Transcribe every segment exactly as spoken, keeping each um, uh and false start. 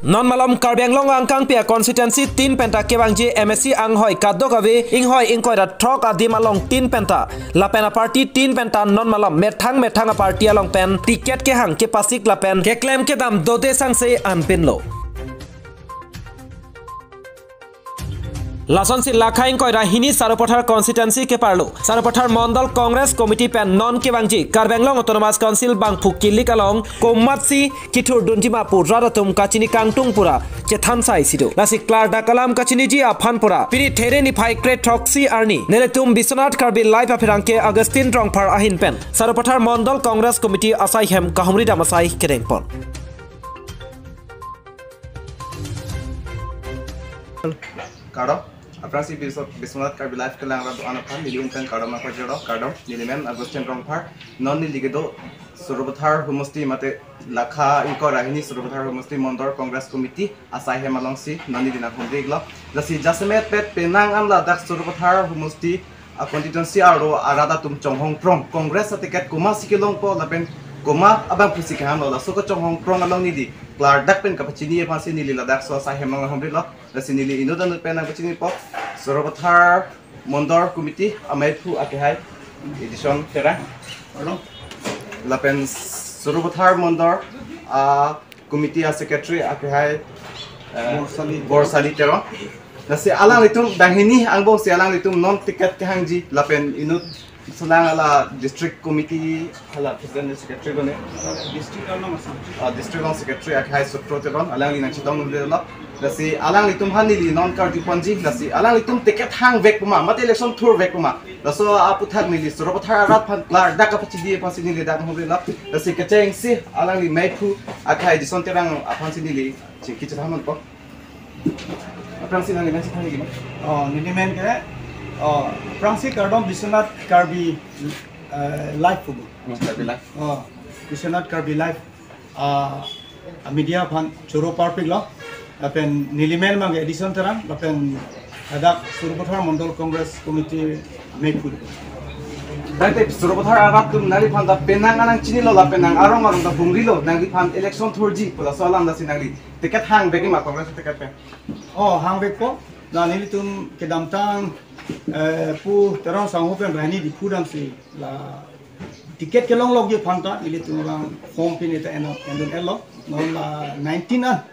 Non malom Karbi Anglong angkangpi a constituency tin penta kevangji M A C anghoi kadokave inghoi ingkoi ra throk adim along tin penta lapen a party tin penta non malom methang methang a party along pen ticket kehang kepasik lapen keklem kedam dode sangse anpinlo. Lasonsi lakha ingkoi ra hini Sarupathar constituency keparlo Sarupathar Mondol Congress Committee pen non kevangji Karbi Anglong Autonomous Council bangphu kilik along komatsi kithurdunjima pu rat atum kachini kangtung pura chethan saisi do. Lasi klardak alam kachiniji aphan pura pini There niphai kre throksi arni nelitum Biswanath Karbi Live apherangke Augustine Rongphar ahin pen Sarupathar Mondol Congress Committee asai hem kahumri dam asai kerengpon. Kardom, aphrangsi Biswa-, Biswanath Karbi Live kelang rat do-an aphan neli untan kardom apajero, kardom, neli men Augustine Rongphar, non neli kedo Sarupathar Homosti mate lakha ingkoi ra hini Sarupathar Homosti Mondol Congress Committee asai hem alongsi non neli nanghumri iklo. Lasi jasemet pet penang an ladak Sarupathar Homosti a constituency arlo arat atum chonghong prong Congress a ticket komatsi kelongpo lapen komat abangphusi kehanglo laso kachonghong prong along neli klardak pen kapachini aphansi neli ladak so asai hem along nanghumrilo. Lasi neli inut anut pen nangpachinipo Sarupathar Mondol Committee ameiphu akehai Edison Terang. Lapen Sarupathar Mondol a committee a secretary akehai, eh, Borsali. Borsali Terang. Lasi alanglitum banghini angbongsi alanglitum non ticket kehangji lapen inut selang ala district committee hala president secretary lo ne. District along asam. Ah, district along secretary akehai Sutro Teron alangli nangchetongdunlo. Lasi alanglitum aphan neli non karjuponji lasi alanglitum ticket hangvek puma mate election thurvek puma. Laso aputhak neli Sarupathar arat aphan klardak kapachini aphansi neli dak nanghumrilo. Lasi kechengsi alangli meiphu akehai Edison Terang aphansi neli chingki chethanponpo. Aphrangsi nangli nangchethan ikji. Oh, neli men ke, oh, aphrangsi kardom Biswanath Karbi, eh, Live pubu. Hmm, Karbi Live. Oh, Biswanath Karbi Live, ah, media aphan choro parpiklo. Lapen neli men abang Edison Terang, lapen ladak Sarupathar Mondol Congress Committee ameiphu. Tangte Sarupathar arat atum nangliphan ta penang an nangchinilo lapen nang arong arong ta humrilo nangliphan election thurji pu laso alam lasi nangli ticket hangvekji ma Congress ticket pen. Oh, hangvekpo. La nelitum kedamtang, eh, Pu Teron sangho pen banghini Diphu damsi la ticket kelonglokji aphan ta nelitum abang form pini ta en, endun-etlo. Non la nineteen an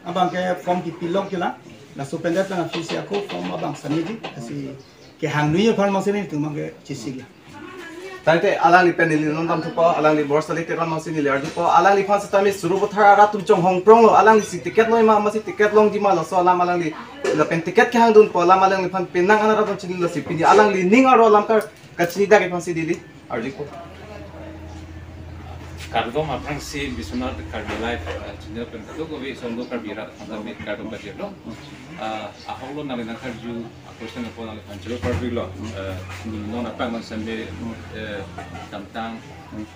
abangke form kipilokji la. Laso pen det pen aphi si ako form abang submitji. Lasi kehang nui aphan masi nelitum abangke chesiklo. Tangte alangli pen neli non damthupo, alangli Borsali Teron masi neli arjupo, alangliphan setame Sarupathar arat atum chonghong pronglo, alanglisi ticket longji ma masi ticket longji ma laso alam alangli lapen ticket kehangdunpo alam alangliphan penang an arat atum chinilo si pini alangli ning arlo alam kar kachinidak aphansi neli arjupo. Kardom aphrangsi Biswanath Karbi Live, eh, channel pen kadokave songdo Karbi rat kardom kardom kajirlo. Ah, ahoklo nangli nangkarju a question apo nangli nangchoro parpiklo. Eh, non aphrang non sambe, eh, damtang,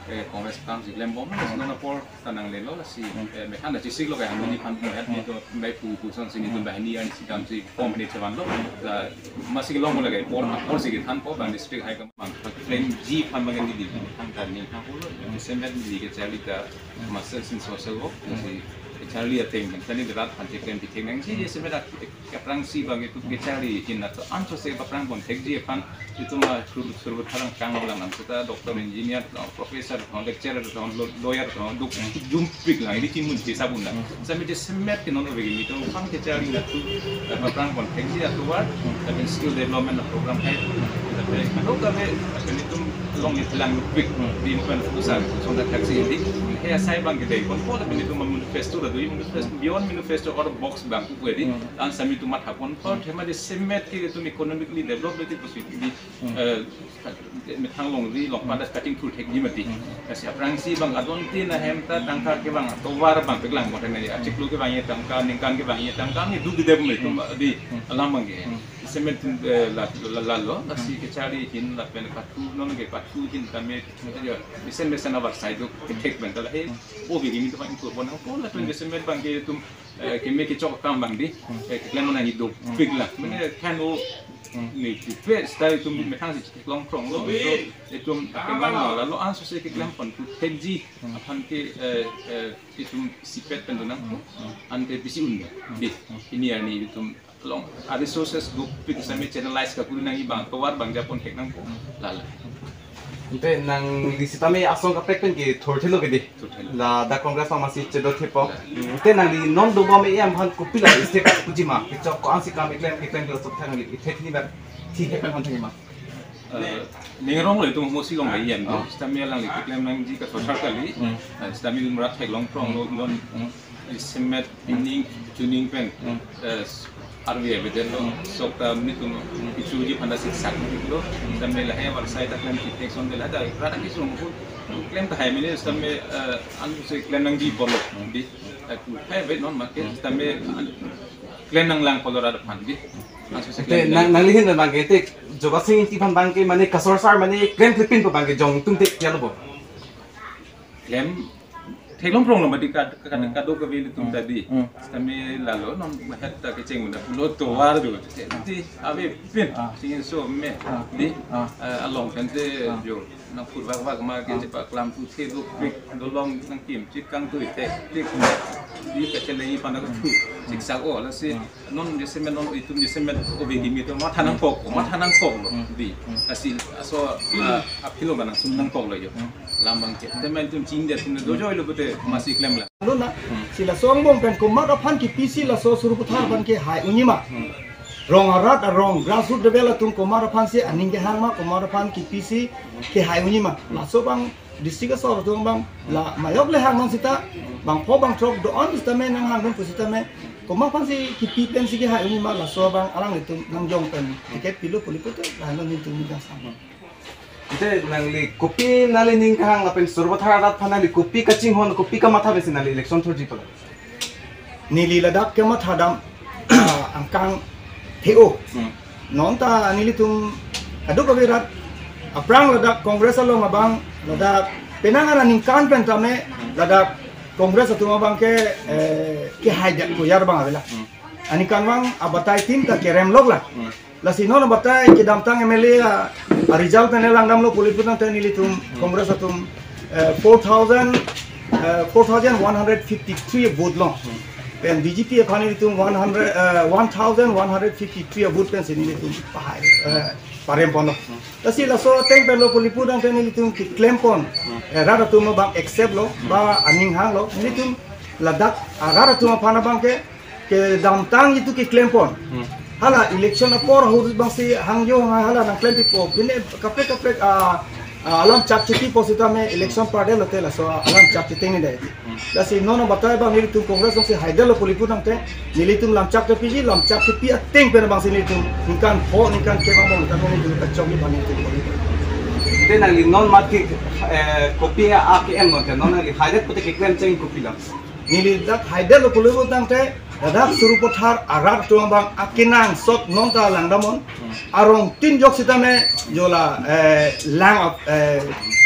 eh, Congress akam si klembom, non apor ta nanglelo lasi, eh, methang ta chesiklo kaya, neli aphan mo het ni to, bai pu pu son si nelitum banghini an si dam si form ni chevanlo, la masi kelong mo lagi, apor, apor si kethanpo, bang district high command, bang frame ji aphan bang neli, methang ta ning thangpo lo, jasemet neli kacharli ta Master in Social Work, lasi kacharli ateng, bang charli berat aphan cheklem piteng nangji, jasemet dak aphrangsi bang itum kacharli ahin ato anso se paprang pon thekji aphan itum a sur sur tharang kang lang nang seta doctor, engineer, professor, lecturer, lo-, lawyer, duk jumpik lang ili chimun hisab un lang. Sami jasemet ke non ove kimi itum aphan kacharli atum, eh, paprang pon thekji atovar, tapi skill development program hai, tapi kadokave, tapi itum long ni telang lupik, di pen pusar, sonda taxi ini, he asai bang kedai pon, tapi itum manifesto la do, manifesto, beyond manifesto or box bang ku edi, an sami itum matha pon, athema jasemet ke itum economically develop leti possibility, eh, methang longri longpat ta starting thur thekji mati. Lasi aphrangsi bang adon tin ahem ta tangka kevang atovar bang peklang mo theknai, achiklo kevang ye tangka, ningkan kevang ye tangka, ni du kedep mo itum di alam bang ke. Jasemet, eh, la, la, la, lalo, lasi kacharli ahin lapen pathu non ke pat Tuhin kami, ya, mesen mesen abar sai do kethek pen ta lahei. O bigi mi tu bang itu bon ko la tu mesen met bang ke tum, eh, keme kechok akam bang di, eh, keklem nangji dopik la. Mane kan o ni tu pe style tum methang si theklong krong lo. So, itum kemang lo la lo anso si keklem pon tu thekji aphan ke, eh, eh, itum sipet pen do nang. Ante bisi un di. Pini arni itum along a resources dopik sami channelize ka kuri nangji bang tovar bang japon thek nangpo. Lala. Ante nangli sitame asong kaprek pen kethur thelo ke di. Thur thelo. Ladak Congress ma masi chedo thepo. La. Ante nangli non dobom E M aphan kopi la state puji ma. Kechok ko-an si kam keklem keklem keklem sok thang li. Ithek ni bar. Thi ke pen hon thang ma. Eh, ning rong lo itum mosi long la yen. Oh. Sitame alangli keklem nangji kathor kali. Hmm. Eh, sitame itum rat theklong krong lo non. Hmm. Semet pining tuning pen. Hmm. Eh, arvi abedel lo. Hmm. Sok ta mini tum ichuji phanda siksak lo. Hmm. Sitame lahei abar sai ta klem ki tek son de la da rat ki sung ko. Klem ta hai mini sitame, eh, an se klem nangji polo. Hmm. Di. Eh, hai bet non market sitame, ah, klem nanglang polo rat aphan di. Ante nang, nanglihin bang ke te Jogja Sing Engti aphan bang ke mane kasor sar mane klem klepin po bang ke jong tum te kya lo bo. Klem theklong krong lo mati kad kad kado kave itum tadi. Hmm. Sitame lalo non mahet ta kecheng mena pulo tovar do. Te ave pin. Ah. Sing so me. Ah. Di. Ah. Eh, along kan te jo. Nang pur bak bak ma ke chepa klam tu the dopik dolong nangkim chikang tu the tik di kacheleng i pana tu chiksak o lasi non jasemet non itum jasemet obe himi to matha nangkok matha nangkok lo di lasi aso, ah, aphilo ba nangsum nangkok lo jo lambang ke temen tum ching dia tum do joi lo pute masi klem la. Lo na, si laso angbong pen komat aphan kepisi laso Sarupathar aphan kehai unji ma. Rong arat arong grassroot level atum komat aphan si aning kehang ma komat aphan kepisi kehai unji ma. Laso bang district asor atum bang la mayok le hang nang sita bang pho bang throk do-an sitame nanghang dun pu sitame komat aphan si kepi pen si kehai unji ma laso bang alanglitum nangjong pen ticket pilo puli pute la nang nitum ni kang sang. Ante nangli kopi nangli ning kehang lapen Sarupathar arat aphan nangli kopi kachinghon kopi kamatha pensi nangli election thurji pala. Neli ladak kematha dam angkang theo. Hmm. Non ta nelitum kadokave rat aphrang ladak Congress along abang ladak penang aningkan pen tame ladak Congress atum abang ke, eh, kehai det koyar bang avela. Hmm. Aningkan bang abatai tin ta kerem lok la. Hmm. Lasi non batai kedamtang M L A a, a result pen langdamlo puli putangte nelitum Congress atum, eh, four thousand, eh, four thousand one hundred fifty-three vote long. Pen B J P aphan nelitum one hundred, eh, one thousand one hundred fifty-three vote pensi nelitum pahai, eh, parem ponlo. Lasi laso ateng pen lo puli putangte nelitum keklem pon, eh, rat atum bang accept lo, ba aning hanglo, nelitum ladak, ah, rat atum aphan abang ke kedamtang itum keklem pon. Hmm. Hala election apor ahut bang si hangjo hala nangklem pipo. Pine kaprek kaprek, ah, ah, alam chak chiti po sitame election party lote laso alam chak chiti ni dai. Hmm. Lasi non batai bang nelitum Congress bang si haidetlo puli putangte nelitum lam chak chiti lam chak chiti ateng pen bang si nelitum ningkan pho ningkan kebang bang tame nelitum kachok ni bang nelitum poli. Te nangli non mat ke, eh, kopi a ke em non te non nangli haidet pute keklem cheng kopi la. Neli dak haidetlo puli putangte ladak Sarupathar arat atum bang akenangsot non ta langdamnon. Hmm. Arong tin jok sitame jola, eh, lang ap, eh,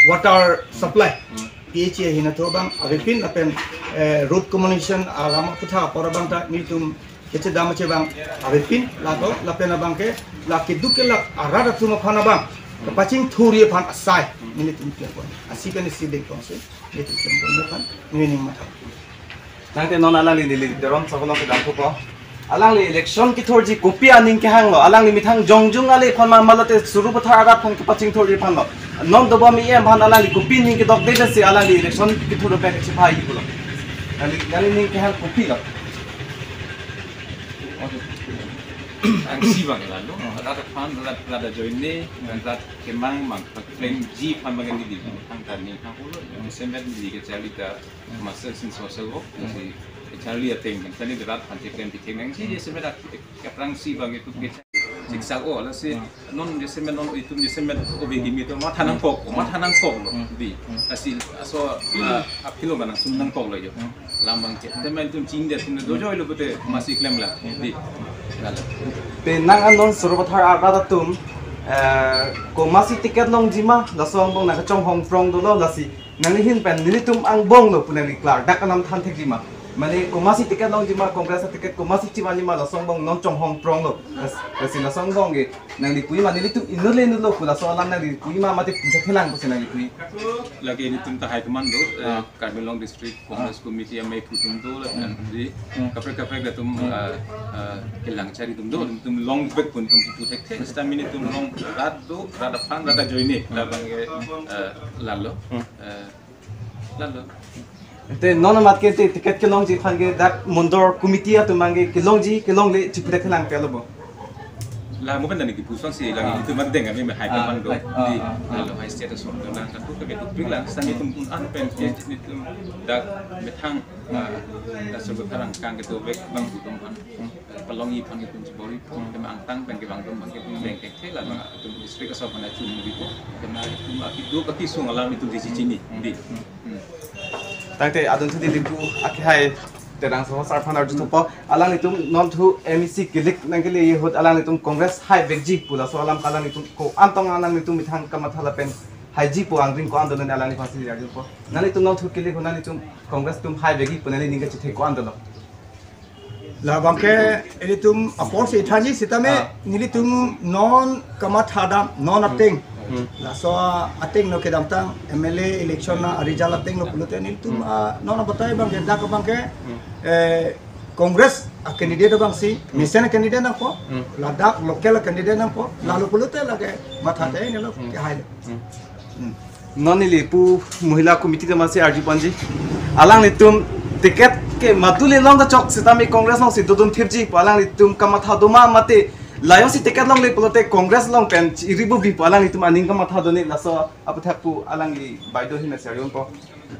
water supply. Hmm. P H E ahin atum bang avepin lapen, eh, road communication alam aphuthak apor bang ta nelitum kechedam che bang avepin lato lapen abang ke la keduk kelak arat atum aphan abang kepachingthurji aphan asai nelitum klem pon. Asi kan isi dek pon se nelitum klem pon aphan neli ning matha. Tangte non alangli neli Teron Sokolong kedam thupo. Alangli election kethurji kopi aning kehanglo. Alangli methang jongjung ale aphan ma malote Sarupathar arat aphan kepachingthurji aphanlo. Non dobom E M aphan alangli kopi ning kedokde si alangli election kethur dopik chepai pulo. Nangli, nangli ning kehang kopilo. Angsi bang lalo. Rat aphan rat rat ajoine, rat kemang mang klem ji aphan bang di di. Thang tani thang ulo. Semet di kecharli ta Master sin social work, si charli ateng kan tadi berat panti kan di teng si dia sebenarnya kaprang si bagi tu ke siksa o lasi non dia semen non itum dia semen obe himi to matha nangkok matha nangkok lo di lasi aso, ah, aphilo ba nangsum nangkok lo jo lambang ke temen itum ching dia itum do joi lo pute masi klem la di lalo. Te nang anon Sarupathar arat atum Eh, komatsi ticket longji ma, laso angbong nangkachonghong prong dolo, lasi nangli ahin pen nelitum angbong lo pu nangli klardak anam than thekji ma. Mane komatsi ticket longji ma, Congress a-ticket komatsi chimanji ma, laso angbong non chonghong prong lo. Las-, lasi laso angbong ke nangli pu-i ma, nelitum inut le inut lo pu laso alam nangli pu-i ma, mate pu thekthelang pusi nangli pu-i. Lake nelitum ta high command do, eh, Ah. Karbi Anglong District Congress Committee amei atum do, lapen Hmm. di Hmm. kaprek kaprek atum, Hmm. ah, ah, kelang chari atum do, atum long back pun atum pu thekthe, sita mini atum long rat do, rat aphan, rat ajoine, Hmm. labang ke, ah, lalo, Hmm. ah, lalo. Ante non amat ke ante ticket kelongji aphan ke dak mondol committee atum abang ke kelongji, kelongle chipu thekthelang pe lo bo. La mo pen tani kipu asonsi lagi Ah. itu mandeng kami high Ah, command do. Like, ah, Di ah, ah. Lalu high status of the lang katu kami tu pik lang sang itu pun an pen ke itu dak methang, ah, dak suruh terang kang gitu back bang gitu kan. Hmm. Pelongi pang itu bori pun Hmm. kami angtang pen ke bang tum bang ke pen bengkek thela bang itu district asal mana cun gitu. Kami itu aki dua kaki sung alam itu di sini. Hmm. Di. Hmm. Hmm. Tangte adon thudi limpu akehai Terang Soho sar aphan arju thupo. Alanglitum non thu M E C kilik nangkele ahut alanglitum Congress haivekji pu laso alam alanglitum ko-an tong alanglitum methang kamatha lapen haiji pu angring ko-an donon alanglitum aphansi arju thupo. Nanglitum non thu kilik ahut nanglitum Congress atum haivekji pu nangli ning kachethek ko-an dolo. Labang ke ilitum apor si thanji sitame Ah. nelitum non kamatha dam non ateng. Hmm. Laso ateng lo kedamtang M L A election a-result ateng lo pulote nelitum, Hmm. ah, non abatai abang ke dak abang ke, Hmm. eh, Congress a-candidate abang si, Hmm. mesen a-candidate nangpo, Hmm. ladak local a-candidate nangpo, Hmm. lalo pulote lake matha Hmm. te nelo Hmm. kehai lo. Hmm. Hmm. Non neli pu Mohila Committee atum aphansi arju ponji. Alanglitum ticket ke matule long ta chok sitame Congress alongsi dodun thipji pu alanglitum kamatha do ma mate la jongsi ticket longle pulote Congress along pen iribu bi pu alanglitum aning kamatha do ne laso aputhak pu alangli baido ahin si arju ponpo.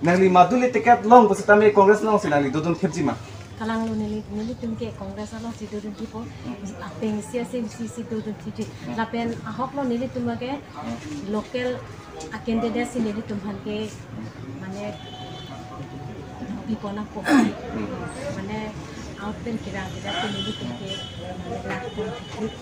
Nangli matule ticket long pu sitame Congress alongsi nangli dodun thipji ma. Kalang lo neli, nelitum ke Congress alongsi dodun thipo. Apeng C S M C si dodun thipji. Lapen ahok lo nelitum ke local a-candidate si nelitum aphan ke mane pi pon nangpo. Mane out pen kirang kirang ke nelitum ke mane rak pon thip.